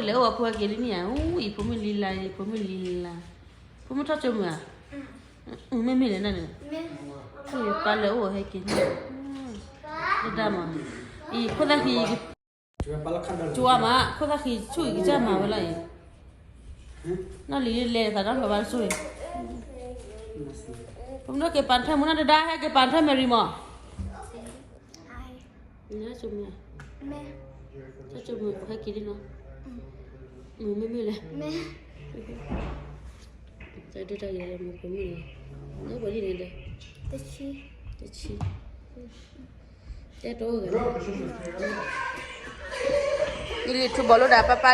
လဲၤအိၣ်အဖိဟဲက့ၤလံန့ၣ်ဧါ, အံၤဖိမုၣ်လံလါ, အံၤဖိမုၣ်လံလါ, ဖိမုၣ်ထီၣ်ကၠိမုာ်ဧါ, မ့မ့ၢ်လဲၣ်န့ၣ်, အံၤပၢ်လဲၤအိၣ်ဟဲက့ၤန့ၣ်, တဒၣ်မး, အံၤခိၣ်သၣ်ဃံ, ကၠိမး, ခိၣ်သၣ်ဃံဆူၣ်အံၤကစၢ်မၤဝဲလီၤအံၤ, နီၢ်လံၤလဲၤသးဒီဖျၢၣ်ဘၣ်တစိၢ်အံၤ, ဖိမုၣ်က့ၤပာ်ထၢၣ်မူနီၢ်တဒါ ဟဲက့ၤပာ်ထၢၣ် Mary မး နကၠိမုာ်, ကၠိမုာ်ဟဲက့ၤလံနီၤ, မုာ်မ့မ့ၢ်လဲၣ်, တၢ်ဒိၣ်တၢ်ဂ့ၤမုာ်မ့မ့ၢ်လဲၣ်, လၢပှဲၤဒ်န့ၣ်ဒီး, တဆံ, တဆံ, တဲတအိၣ်ဂ့ၤ, လံလံထူဘီၣ်လိဒၣ်ပၢ်ပၢ်လံ, လံလံ, လံလံအဒၣ်ဖံ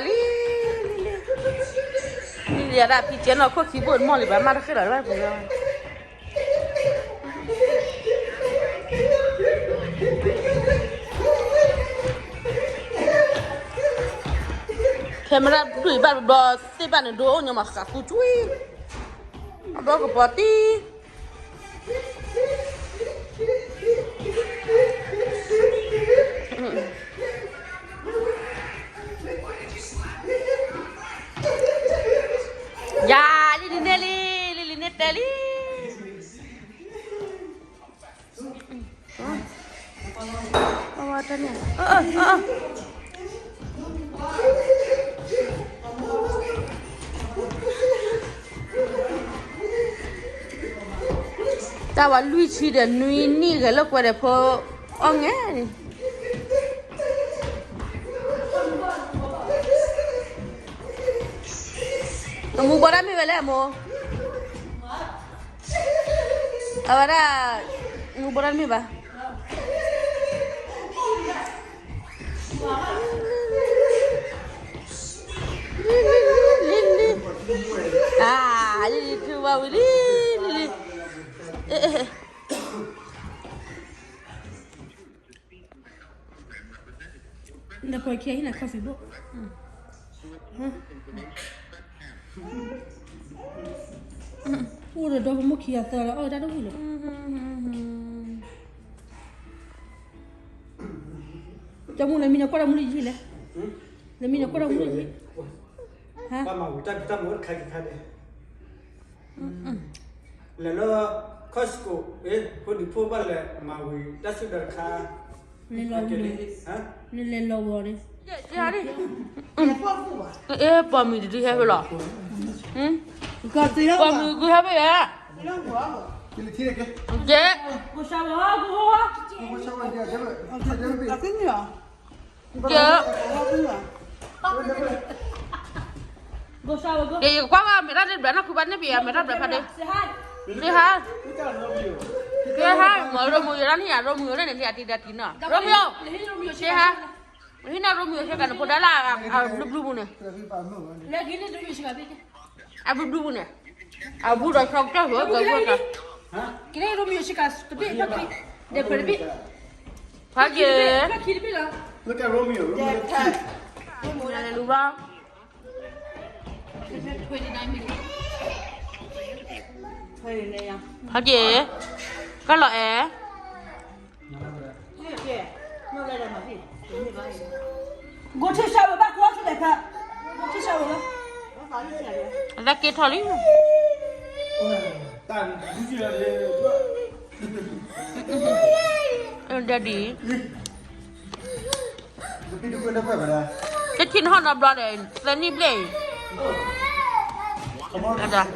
ကဲနီၢ်ခိၣ်ခံဘိၣ်မီၢ်လံဘၣ် မၤတဃ့လီၤလၢပှဲၤ camera ဒုးဘၣ်တဘျီသ့ၣ်ဘၣ်န့ၣ် ဒိအိၣ်ညီမးဃးသူကွံာ်, အဘျီကပီၤတံၢ်, ယၤ, လံလံန့ၣ်လံ, လံလံန့ၣ်တဲလံ တၢ်ဝဲလွံၢ်ဆံဒီးနွံနံၣ်ဂဲၤလၢကွဲဒီးဖိ အီၣ်ငဲၢ်န့ၣ်, အမူဘီတၢ်မ့ၢ်ဝဲလဲၣ်အမိၢ်, အဝဲဒၣ်, မူဘီတၢ်မ့ၢ်ဘၣ် လံလံ, လံလံထူဝါဝံၤလံ, လံလံ, ဒီးပှၤခံဂၤဟံးန့ၢ် coffee ဘိၣ်, အိၣ်ဒီးဒီဖိမိၢ်ခံဂၤသၢဂၤလီၤ အီၣ်ဝဲတၢ်တဝံၤလီၤ, ကၠီမုၢ်လၢမံနီၤကွၢ်တၢ်မူလၢယဟံၣ်လဲၣ်, လၢမံနီၤကွၢ်တၢ်မူလၢယဟံၣ်, ဘၣ်မၤဝံၤတၢ်ဒုးတၢ်မူတခါတခါန့ၣ် လဲၤလၢ Costco, ဖိဒံဖိဘၣ်လဲၤမၤဝံၤ တၢ်စုၣ်ဒီးတခါ, လဲၤလီၤဝံၤ, လဲၤလီၤဝံၤန့ၣ်, အဲ ပိာ်မုၣ်တဒုဟဲဖဲလီၤ, ပိာ်မုၣ်ကုဟဲဖဲယဲ, ကဲ ကဲ ယကွၢ်ဘၣ် မဲာ်တၢ်ဒ်ဘျးနီၢ်ခူဘၣ်န့ၣ်ပယီၤ မဲာ်တၢ်ဘျးဖးဒိၣ်, သ့ဟါ, သ့ဟါ, မ့ၢ်ရိမုၢ်ယိၤဒၣ်န့ၣ်ယၤ ရိမုၢ်ယိၤန့ၣ်န့ၣ် လံအတံၤဒၣ်တံၤနီၤ ရိမုၢ်ယိၤ, သ့ဟါ, ဟံးန့ၢ်ရိမုၢ်ယိၤဆ့ကၤန့ၣ် ဖိဒါလၢအဘျုးဘျုးပူၤန့ၣ်, အဘျုးဘျုးပူၤန့ၣ်, အဘူးဒီးဆီကတၢၢ်ဝဲကဝဲကၤ, ကဲ ရိမုၢ်ယိၤဆ့ကၤတဘ့ၣ်, ဒီးပတဘ့ၣ်, ဖးက့ၤ, လူဘၣ် ဖးက့ၤ, ကလီၤအဲၣ်, အသးက့ၤထီၣ်လံ, Daddy, တထံၣ်နဟီၣ်နီတဘျီဒီး သၢနံၣ်ဘျဲၣ်အံၤ, ဒၣ်, ဒၣ်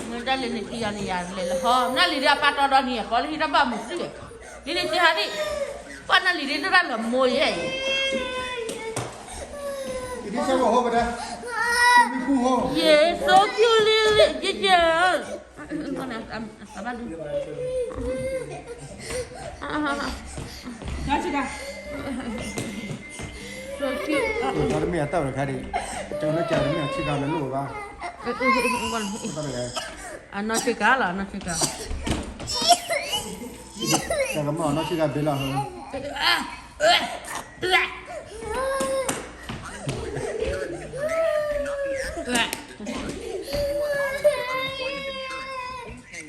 နတၢ်လၢနထံယၤန့ၣ်ယၤလဲၤလၢဟီ, နၢ်လံၤဒ်အပၢ်တီဒီနံၤအဃီလၢဟံၣ်တၢ်ဘၣ်မုာ်သံ, ဒ်န့ၣ်သ့ဟါဒံး, ပှၤနၢ်လံၤဒ်တရၣ်လၢမိၢ်ယဲအံၤ, ယဲ so cute လံလံ ယဲယဲ, အဘၣ်ဒူ, တမ့ၢ်အတၢ်ဝဲတခါဒံး, ကၠီလၢကၠီတမ့ၢ်အဆ့ကၤလၢလိၣ်ဘၣ်, အနီၢ်ဆ့ကၤလီၤ အနီၢ်ဆ့ကၤ, တၢ်ကမၣ်အနီၢ်ဆ့ကၤဘ့လီၤ,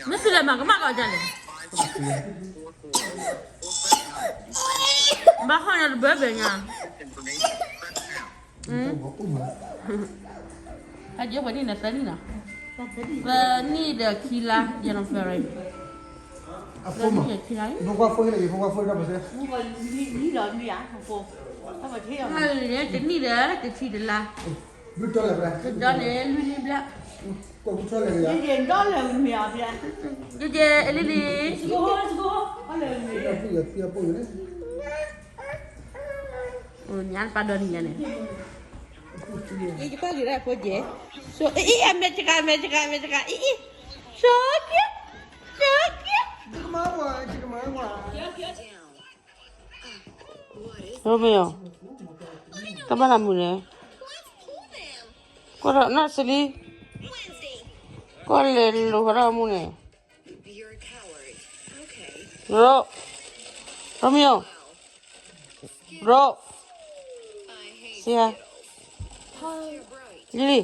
မ့ၢ်သုလဲၤမၤကမၣ်ကီးဒ်လဲၣ်, ဘၣ်ဟီၣ်ညါတဘၢဘၢညါ, ဟဲက့ၤပှဲၤနံၣ်န့ၣ် သၢနံၣ်နီၤ, သၢနံၣ်ဒီးခံလါ January, သၢနံၣ်ဒီးခံလါ, တနံၣ်ဒီးတဆံတလါ, တဒီန့ၣ်လွံၢ်နံၣ်ဘျဲၣ်, ယကဲအလံလံ, ညါပာ်ဒီနံၤညါန့ၣ်, ယကွၢ်က့ၤဒၣ်ဖိကဲ, အံၤ အမဲာ်ဆှး မဲာ်ဆှး မဲာ်ဆှး အံၤ အံၤ, ဆိက့ၤ, ဆိက့ၤ, ရိမ့ၤ, တဘၣ်နမုာ်န့ၣ်, ကွၢ်ထီၣ်နီၢ်စလံ, ကွၢ်လဲၤလိာ်ဃီဒီးမူန့ၣ်, ရိ, ရိမ့ၤ, ရိ, စံဟါ, လံလံ